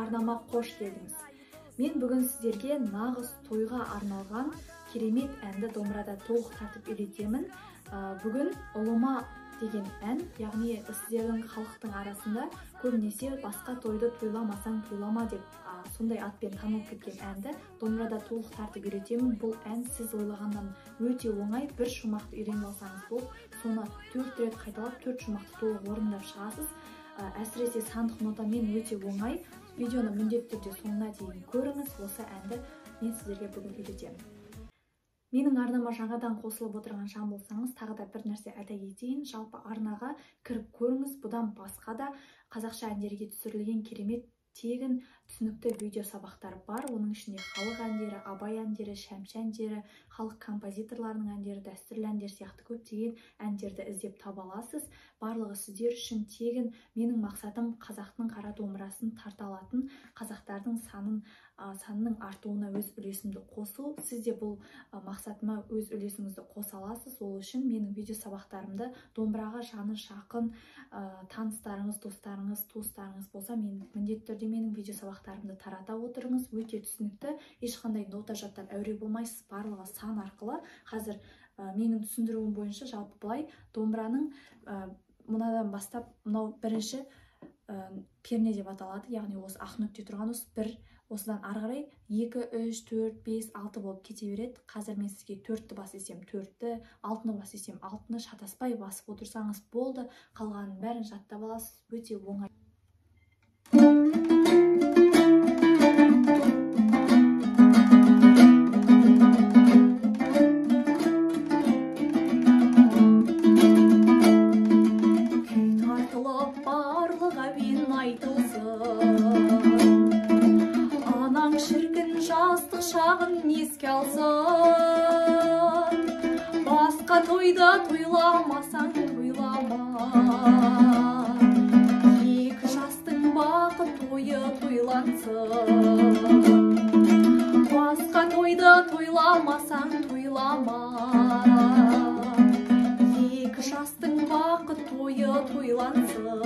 Арнама қош келдіңіз. Мен бүгін сіздерге нағыз тойға арналған керемет әнді домбырада толық тартып үйретемін. Бүгін ұлыма деген ән, яғни сіздердің халықтың арасында көбінесе басқа тойды тойламасаң тойлама деп сондай атпен танылып кеткен әнді домбырада толық тартып үйретемін. Бұл ән сіз ойлағаннан өте оңай, бір шумақты үйреніп алсаңыз болып, соны 4 рет қайталап, 4 шумақты толық орындап шығасыз. Әсіресе сандық нотамен өте оңай. Видеоны міндетті түрде соңына дейін көріңіз. Осы әнді мен сіздерге бүгін үйретемін. Менің арнама жаңадан қосылып отырған жан болсаңыз, тағы да бір нәрсе айта кетейін. Жалпы арнаға кіріп көріңіз. Бұдан басқа да қазақша әндерге түсірілген керемет тегін түсінікті видео сабақтар бар. Оның ішінде халық әндері, Абай әндері, Шәмші әндері, халық композиторларының әндері, дәстүрлі әндер сияқты көптеген әндерді іздеп таба аласыз. Барлығы сіздер үшін тегін. Менің мақсатым қазақтың қара домбырасын тарта алатын қазақтардың санының артуына өз үлесімді қосу. Сіз де бұл мақсатыма өз үлесіңізді қоса аласыз. Ол үшін менің видео сабақтарымды домбыраға жаны жақын таныстарыңыз, достарыңыз, туыстарыңыз болса, мен міндетті түрде менің видео сабақтарымды тарата отырыңыз. Өте түсінікті, ешқандай нота жаттап әуре болмайсыз, барлығы сан арқылы. Қазір менің түсіндіруім бойынша жалпы былай домбыраның мынадан бастап мынау бірінші перне деп аталады, яғни осы ақ нүкте тұрған осы бір, осыдан ары қарай 2, 3, 4, 5, 6 болып кете береді. Қазір мен сізге 4-ті бас десем 4-ті, 6-ны бас десем 6-ны шатаспай басып отырсаңыз болды, қалғанын бәрін жаттап аласыз, өте оңай. Күй тартылып барлық әуен айтылсын, анаң шіркін жастық шағын еске алсын, басқа тойда тойламасаң тойлама, екі жастың бақыт тойы тойлансын, басқа тойда тойламасаң тойлама, екі жастың бақыт тойы тойлансын,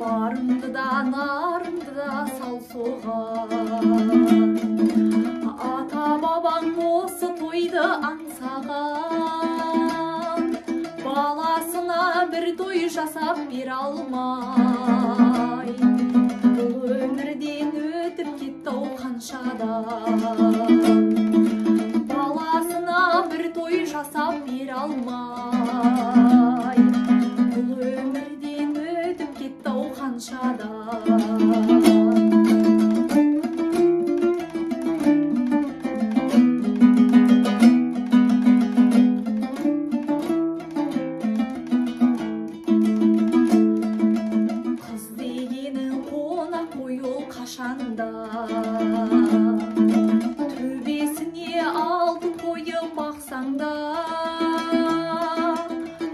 барыңды да нарыңды да сал соған, ата бабаң осы тойды аңсаған, баласына бір той жасап бере алмай, бұл өмірден өтіп кетті-ау қаншадан, баласына бір той жасап бере алмай, бұл өмірден өтіп кетті-ау қаншадан. Қыз дегенің қонақ қой ол қашанда, төбесіне алтын қойып бақсаң да,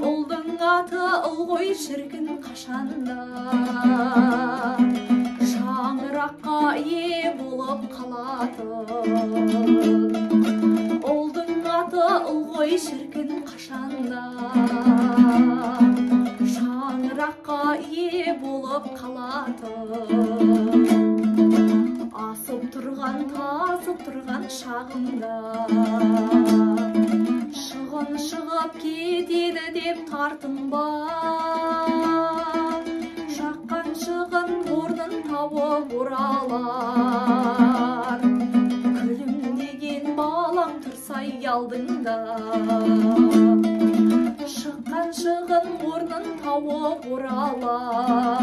ұлдың аты ұл ғой шіркін қашанда, шаңыраққа ие болып қалатын, ұлдың аты ұл ғой шіркін қашанда, шаңыраққа ие болып қалатын, асып тұрған тасып тұрған шағында, шығын шығып кетеді деп тартынба, жаққан шығын орнын тауып оралар, күлімдеген балаң тұрсай алдыңда, шыққан шығын орнын тауып оралар,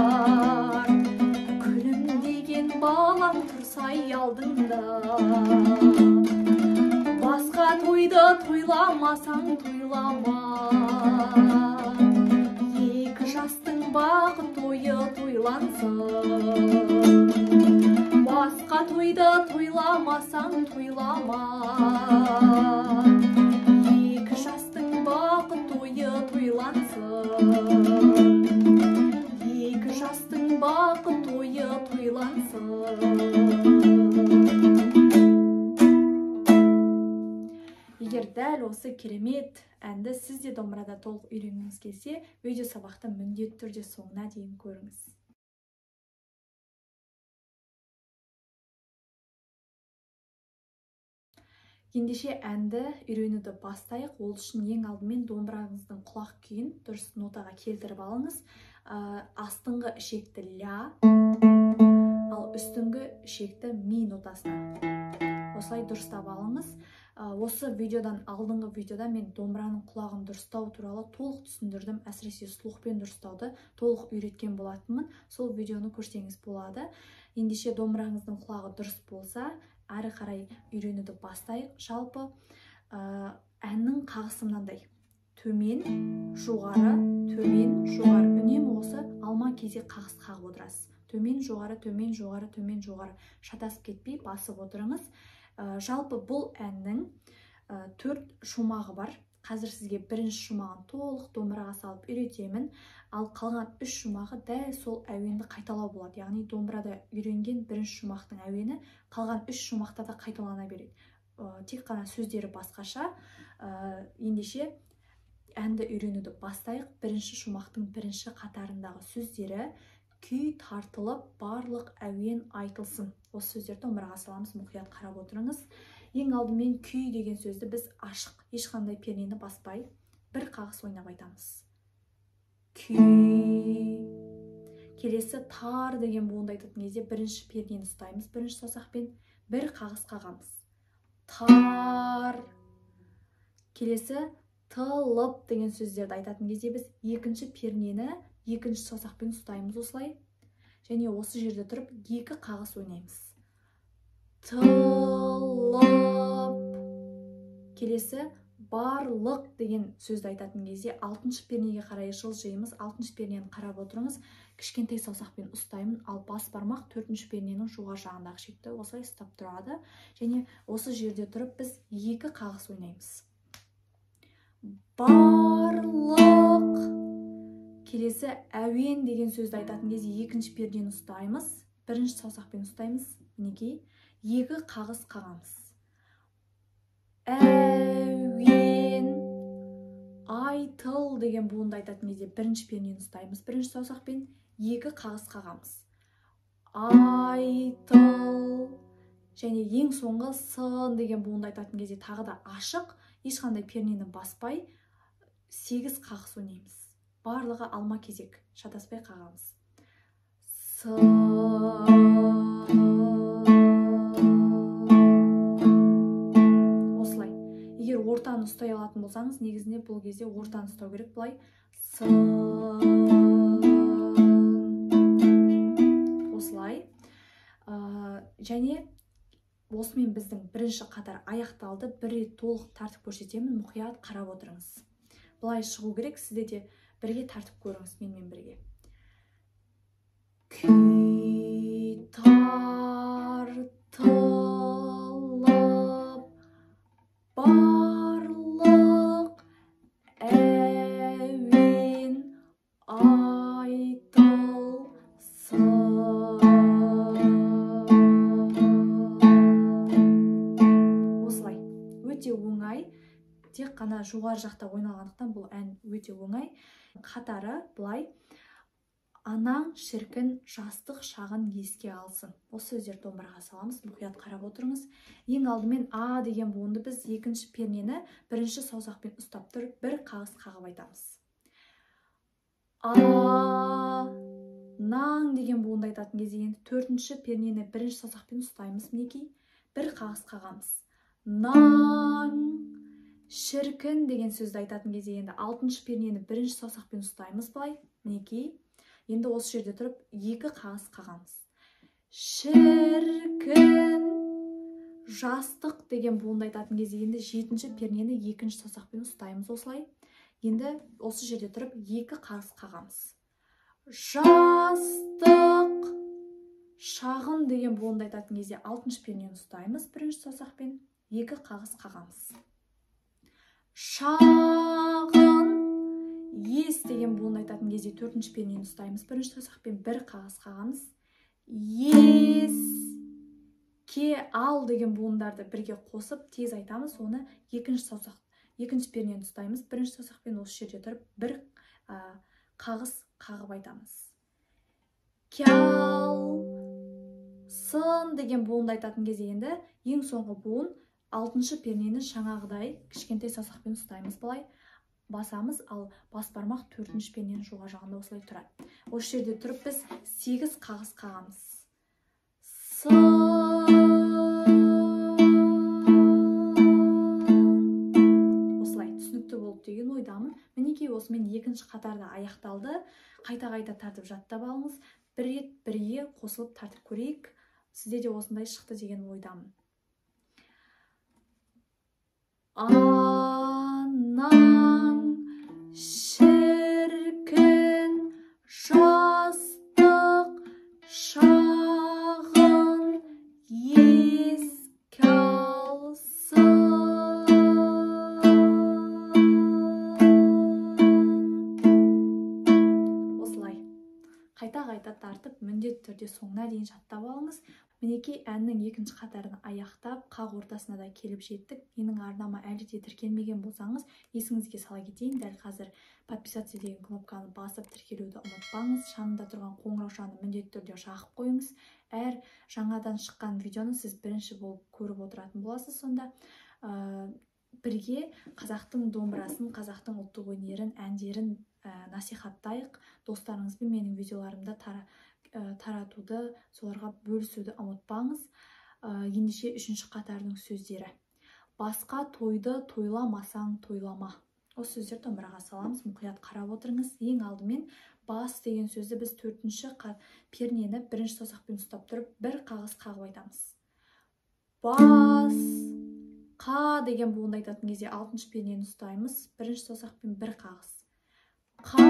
күлімдеген балаң тұрсай алдыңда, басқа тойды тойламасаң тойлама, екі жастың бақыт тойы тойлансын, басқа тойды тойламасаң тойлама, екі жастың бақыт тойы тойлансын, екі жастың бақыт тойы тойлансын. Егер дәл осы керемет әнді сіз де домбырада толық үйренгіңіз келсе, видео сабақты міндетті түрде соңына дейін көріңіз. Ендеше әнді үйренуді бастайық. Ол үшін ең алдымен домбыраңыздың құлақ күйін дұрыс нотаға келтіріп алыңыз. Астыңғы ішекті ля, ал үстіңгі ішекті ми нотасына. Осылай дұрыстап алыңыз. Осы видеодан алдыңғы видеода мен домбыраның құлағын дұрыстау туралы толық түсіндірдім. Әсіресе слухпен дұрыстауды толық үйреткен болатынмын. Сол видеоны көрсеңіз болады. Ендеше домбыраңыздың құлағы дұрыс болса, әрі қарай үйренуді бастайық. Жалпы әннің қағысы мынандай: төмен, жоғары, төмен, жоғары. Үнемі осы алма кезек қағыс қағып отырасыз. Төмен, жоғары, төмен, жоғары, төмен, жоғары. Шатасып кетпей басып отырыңыз. Жалпы бұл әннің 4 шумағы бар. Қазір сізге бірінші шумағын толық домбыраға салып үйретемін. Ал қалған 3 шумағы дәл сол әуенді қайталау болады. Яғни домбырада үйренген бірінші шумақтың әуені қалған 3 шумақта да қайталана береді. Тек қана сөздері басқаша. Ендеше әнді үйренуді бастайық. Бірінші шумақтың бірінші қатарындағы сөздері: күй тартылып, барлық әуен айтылсын. Осы сөздерді домбыраға саламыз, мұқият қарап отырыңыз. Ең алдымен күй деген сөзді біз ашық, ешқандай пернені баспай, бір қағыс ойнап айтамыз. Күй. Келесі тар деген буынды айтатын кезде бірінші пернені ұстаймыз, бірінші саусақпен бір қағыс қағамыз. Тар. Келесі тылып деген сөздерді айтатын кезде біз екінші пернені екінші саусақпен ұстаймыз осылай. Және осы жерде тұрып екі қағыс ойнаймыз. Тылып. Келесі барлық деген сөзді айтатын кезде алтыншы пернеге қарай жылжимыз. Алтыншы пернені қарап отырыңыз. Кішкентай саусақпен ұстаймын, ал бас бармақ төртінші перненің жоғары жағындағы шекті осылай ұстап тұрады. Және осы жерде тұрып біз екі қағыс ойнаймыз. Барлық. Келесі әуен деген сөзді айтатын кезде екінші пернені ұстаймыз, бірінші саусақпен ұстаймыз, мінекей, екі қағыс қағамыз. Әуен. Айтыл деген буынды айтатын кезде бірінші пернені ұстаймыз, бірінші саусақпен екі қағыс қағамыз. Айтыл. Және ең соңғы сын деген буынды айтатын кезде тағы да ашық, ешқандай пернені баспай 8 қағыс ойнаймыз. Барлығы алма кезек, шатаспай қағамыз. Осылай. Егер ортаны ұстай алатын болсаңыз, негізінде бұл кезде ортаны ұстау керек былай. Осылай. Және осымен біздің бірінші қатар аяқталды. Бір рет толық тартып көрсетемін, мұқият қарап отырыңыз. Былай шығу керек, сізде де бірге тартып көріңіз менімен бірге. Күй тартылып, барлық әуен айтылсын. Осылай. Өте оңай. Тек қана жоғары жақта ойналғандықтан бұл ән өте оңай. Қатары былай: анаң шіркін жастық шағын еске алсын. Осы сөздерді домбыраға саламыз, мұқият қарап отырыңыз. Ең алдымен а деген буынды біз екінші пернені бірінші саусақпен ұстап тұрып бір қағыс қағып айтамыз. А наң деген буынды айтатын кезде енді төртінші пернені бірінші саусақпен ұстаймыз, мінекей, бір қағыс қағамыз. Наң. Шіркін деген сөзді айтатын кезде енді алтыншы пернені бірінші саусақпен ұстаймыз былай, мінекей. Енді осы жерде тұрып екі қағыс қағамыз. Шіркін. Жастық деген буынды айтатын кезде енді жетінші пернені екінші саусақпен ұстаймыз осылай. Енді осы жерде тұрып екі қағыс қағамыз. Жастық. Шағын деген буынды айтатын кезде алтыншы пернені ұстаймыз бірінші саусақпен, екі қағыс қағамыз. Шағын. Ес деген буынды айтатын кезде төртінші пернені ұстаймыз, бірінші саусақпен бір қағыс қағамыз. Ес. Ке, ал деген буындарды бірге қосып тез айтамыз. Оны екінші саусақ, екінші пернені ұстаймыз, бірінші саусақпен осы жерде тұрып бір қағыс қағып айтамыз. Кял. Сын деген буынды айтатын кезде енді ең соңғы буын Алтыншы пернені жаңағыдай кішкентай саусақпен ұстаймыз, былай басамыз, ал бас бармақ төртінші перненің жоғары жағында осылай тұрады. Осы жерде тұрып біз 8 қағыс қағамыз. Осылай түсінікті болды деген ойдамын. Мінекей осымен екінші қатарда аяқталды. Қайта-қайта тартып жаттап алыңыз. Бір рет бірге қосылып тартып көрейік. Сізде де осындай шықты деген ойдамын. Анаң шіркін жастық шағын еске алсын. Осылай қайта-қайта тартып, міндетті түрде соңына дейін жаттап алыңыз. Мінекей әннің екінші қатарын аяқтап, қақ ортасына да келіп жеттік. Менің арнама әлі де тіркелмеген болсаңыз, есіңізге сала кетейін, дәл қазір подписаться деген кнопканы басып тіркелуді ұмытпаңыз. Жанында тұрған қоңыраушаны міндетті түрде жағып қойыңыз. Әр жаңадан шыққан видеоны сіз бірінші болып көріп отыратын боласыз. Сонда бірге қазақтың домбырасын, қазақтың ұлттық өнерін, әндерін насихаттайық. Достарыңызбен менің видеоларымды таратуды, соларға бөлісуді ұмытпаңыз. Ендеше үшінші қатардың сөздері. Басқа тойды тойламасаң тойлама. Осы сөздер домбыраға саламыз, мұқият қарап отырыңыз. Ең алдымен бас деген сөзді біз төртінші пернені бірінші саусақпен ұстап тұрып, бір қағыс қағып айтамыз. Бас, қа деген буынды айтатын кезде алтыншы пернені ұстаймыз, бірінші саусақпен бір қағыс. Қа,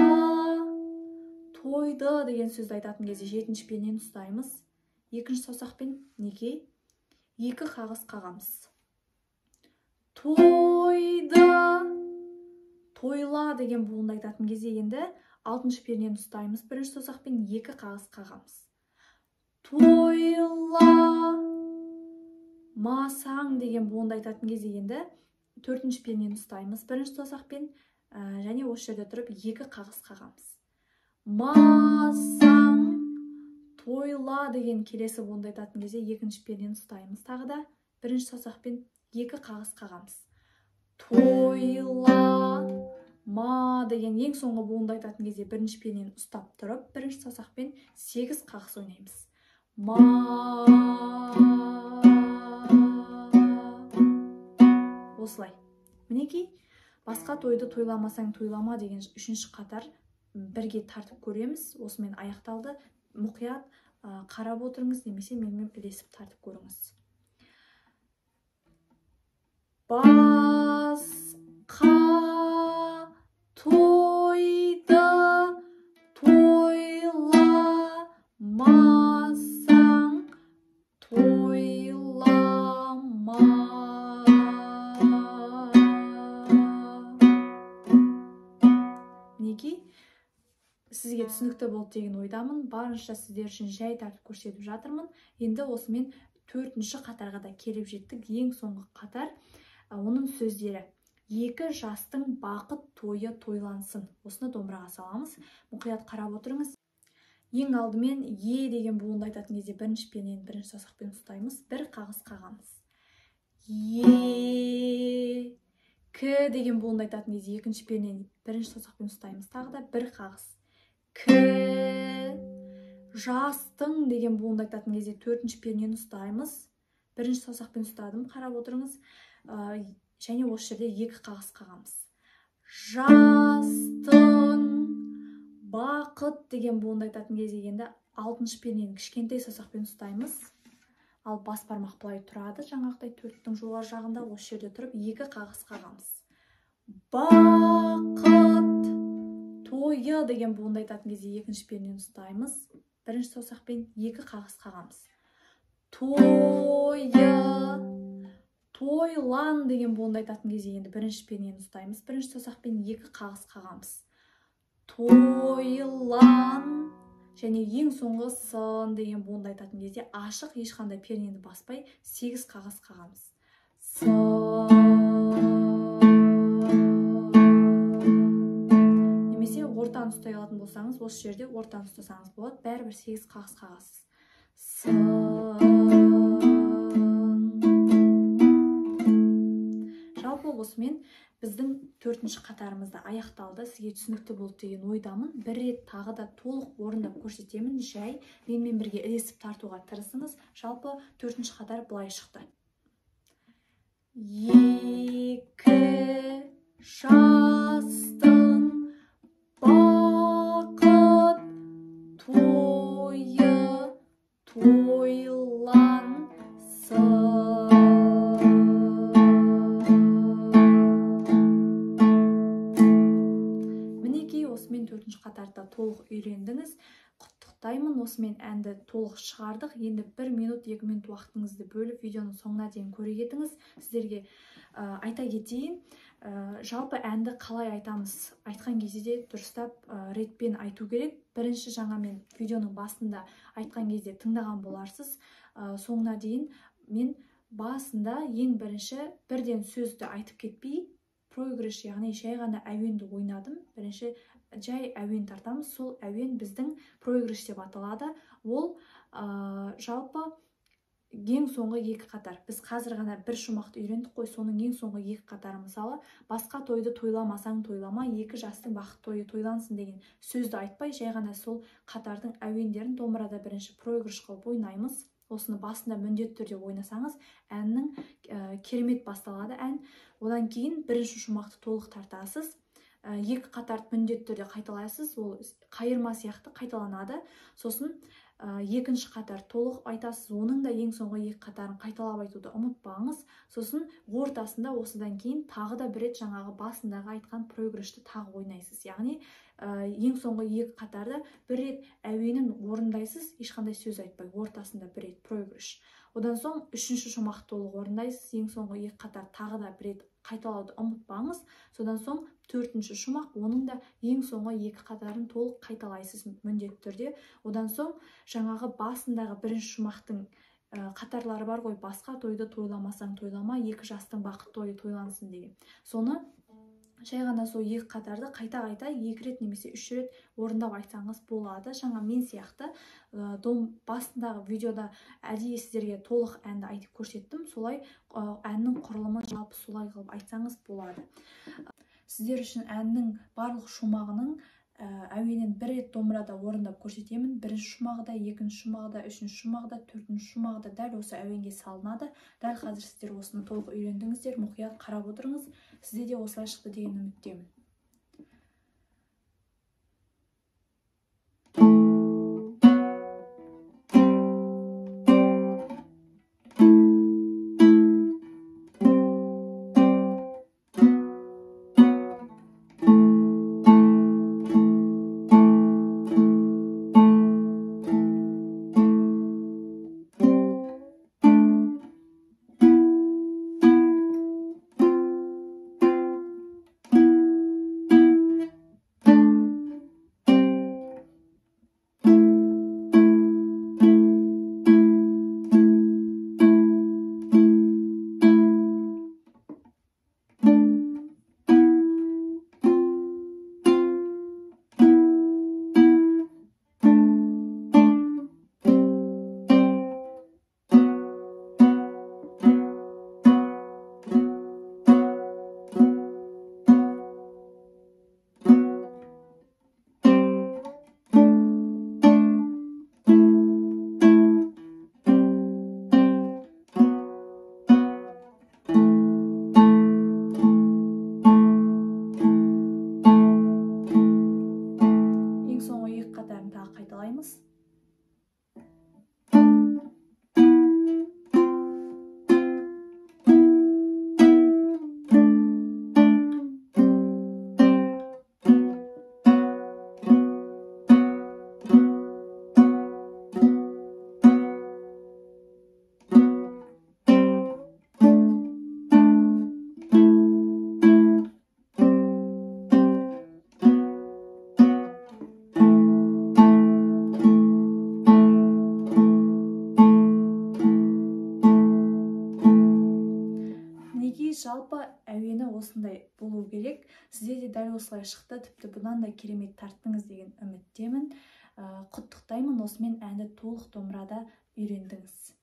тойды деген сөзді айтатын кезде жетінші пернені ұстаймыз, екінші саусақпен неге екі қағыс қағамыз. Тойды, тойла деген буынды айтатын кезде енді алтыншы пернені ұстаймыз, бірінші саусақпен екі қағыс қағамыз. Тойла, масаң деген буынды айтатын кезде енді төртінші пернені ұстаймыз, бірінші саусақпен және осы жерде тұрып екі қағыс қағамыз. Масаң, тойла деген келесі буынды айтатын кезде екінші пернені ұстаймыз, тағы да бірінші саусақпен екі қағыс қағамыз. Тойла, ма деген ең соңғы буынды айтатын кезде бірінші пернені ұстап тұрып, бірінші саусақпен 8 қағыс ойнаймыз. Ма. Осылай. Мінекей, басқа тойды тойламасаң тойлама деген үшінші қатар бірге тартып көреміз. Осымен аяқталды. Мұқият қарап отырыңыз, немесе менімен ілесіп тартып көріңіз. Басқа тойды тойламасаң тойлама. Мінекей, сізге түсінікті болды деген ойдамын. Барынша сіздер үшін жай тартып көрсетіп жатырмын. Енді осымен төртінші қатарға да келіп жеттік. Ең соңғы қатар, оның сөздері. Екі жастың бақыт тойы тойлансын. Осыны домбыраға саламыз. Мұқият қарап отырыңыз. Ең алдымен е деген буынды айтатын кезде бірінші пернені бірінші саусақпен ұстаймыз, бір қағыс қағамыз. Е, к деген буынды айтатын кезде екінші пернені бірінші саусақпен ұстаймыз, тағы да бір қағыс. К, жастың деген буынды айтатын кезде төртінші пернені ұстаймыз, бірінші саусақпен ұстадым, қарап отырыңыз. Және осы жерде екі қағыс қағамыз. Жастың бақыт деген буынды айтатын кезде енді алтыншы пернені кішкентай саусақпен ұстаймыз, ал бас бармақ былай тұрады, жаңағыдай төрттің жоғары жағында осы жерде тұрып екі қағыс қағамыз. Бақыт тойы деген буынды айтатын кезде екінші пернені ұстаймыз, бірінші саусақпен екі қағыс қағамыз. Тойы, тойлан деген буынды айтатын кезде енді бірінші пернені ұстаймыз, бірінші саусақпен екі қағыс қағамыз. Тойлан және ең соңғы сын деген буынды айтатын кезде ашық ешқандай пернені баспай 8 қағыс қағамыз. Сын. Немесе ортаны ұстай алатын болсаңыз, осы жерде ортаны ұстасаңыз болады, бәрібір 8 қағыс қағасыз. Сын. Жалпы осымен біздің төртінші қатарымызда аяқталды. Сізге түсінікті болды деген ойдамын. Бір рет тағы да толық орындап көрсетемін. Жай менімен бірге ілесіп тартуға тырысыңыз. Жалпы төртінші қатар былай шықты. Екі жастың бақыт тойы тойлансын. Осымен төртінші қатарда толық үйрендіңіз. Құттықтаймын, осымен әнді толық шығардық. Енді 1 минут, 2 минут уақытыңызды бөліп видеоның соңына дейін көре кетіңіз. Сіздерге айта кетейін, жалпы әнді қалай айтамыз, айтқан кезде де дұрыстап ретпен айту керек. Бірінші жаңа мен видеоның басында айтқан кезде тыңдаған боларсыз. Соңына дейін мен басында ең бірінші бірден сөзді айтып кетпей, проигрыш, яғни жай ғана әуенді ойнадым. Бірінші жай әуен тартамыз. Сол әуен біздің проигрыш деп аталады. Ол жалпы ең соңғы екі қатар. Біз қазір ғана бір шумақты үйрендік қой, соның ең соңғы екі қатары. Мысалы, басқа тойды тойламасаң тойлама, екі жастың бақыт тойы тойлансын деген сөзді айтпай, жай ғана сол қатардың әуендерін домбырада бірінші проигрыш қылып ойнаймыз. Осыны басында міндетті түрде ойнасаңыз, әннің керемет басталады ән. Одан кейін бірінші шумақты толық тартасыз. Екі қатарды міндетті түрде қайталайсыз, ол қайырма сияқты қайталанады. Сосын екінші қатар толық айтасыз, оның да ең соңғы екі қатарын қайталап айтуды ұмытпаңыз. Сосын ортасында осыдан кейін тағы да бір рет жаңағы басындағы айтқан проигрышты тағы ойнайсыз. Яғни ең соңғы екі қатарды бір рет әуенін орындайсыз, ешқандай сөз айтпай, ортасында бір рет проигрыш. Одан соң үшінші шумақты толық орындайсыз, ең соңғы екі қатар тағы да бір рет қайталауды ұмытпаңыз. Содан соң төртінші шумақ, оның да ең соңғы екі қатарын толық қайталайсыз міндетті түрде. Одан соң жаңағы басындағы бірінші шумақтың қатарлары бар ғой, басқа тойды тойламасаң тойлама, екі жастың бақыт тойы тойлансын деген. Соны жай ғана сол екі қатарды қайта-қайта 2 рет немесе 3 рет орындап айтсаңыз болады. Жаңа мен сияқты дом басындағы видеода әдейі сіздерге толық әнді айтып көрсеттім. Солай әннің құрылымын жалпы солай қылып айтсаңыз болады. Сіздер үшін әннің барлық шумағының әуенін бір рет домбырада орындап көрсетемін. Бірінші шумағы да, екінші шумағы да, үшінші шумағы да, төртінші шумағы да дәл осы әуенге салынады. Дәл қазір сіздер осыны толық үйрендіңіздер, мұқият қарап отырыңыз. Сізде де осылай шықты деген үміттемін. Қайталаймыз. Жалпы әуені осындай болу керек. Сізде де дәл осылай шықты, тіпті бұдан да керемет тарттыңыз деген үміттемін. Құттықтаймын, осымен әнді толық домбырада үйрендіңіз.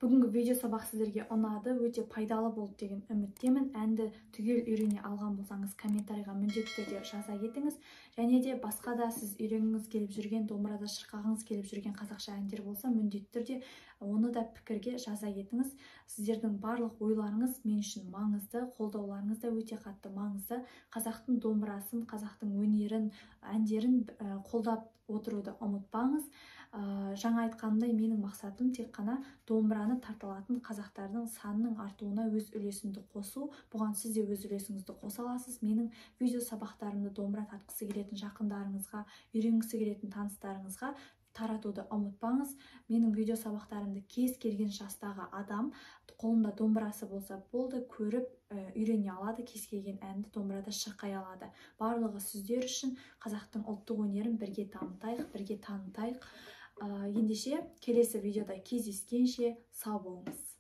Бүгінгі видео сабақ сіздерге ұнады, өте пайдалы болды деген үміттемін. Әнді түгел үйрене алған болсаңыз, комментарийға міндетті түрде жаза кетіңіз. Және де басқа да сіз үйренгіңіз келіп жүрген, домбырада шырқағыңыз келіп жүрген қазақша әндер болса, міндетті түрде оны да пікірге жаза кетіңіз. Сіздердің барлық ойларыңыз мен үшін маңызды, қолдауларыңыз да өте қатты маңызды. Қазақтың домбырасын, қазақтың өнерін, әндерін қолдап отыруды ұмытпаңыз. Жаңа айтқанымдай, менің мақсатым тек қана домбыраны тарталатын қазақтардың санының артуына өз үлесімді қосу. Бұған сіз де өз үлесіңізді қоса аласыз. Менің видео сабақтарымды домбыра тартқысы келетін жақындарыңызға, үйренгісі келетін таныстарыңызға таратуды ұмытпаңыз. Менің видео сабақтарымды кез келген жастағы адам, қолында домбырасы болса болды, көріп үйрене алады, кез келген әнді домбырада шырқай алады. Барлығы сіздер үшін. Қазақтың ұлттық өнерін бірге дамытайық, бірге танытайық. Ендеше келесі видеода кездескенше сау болыңыз.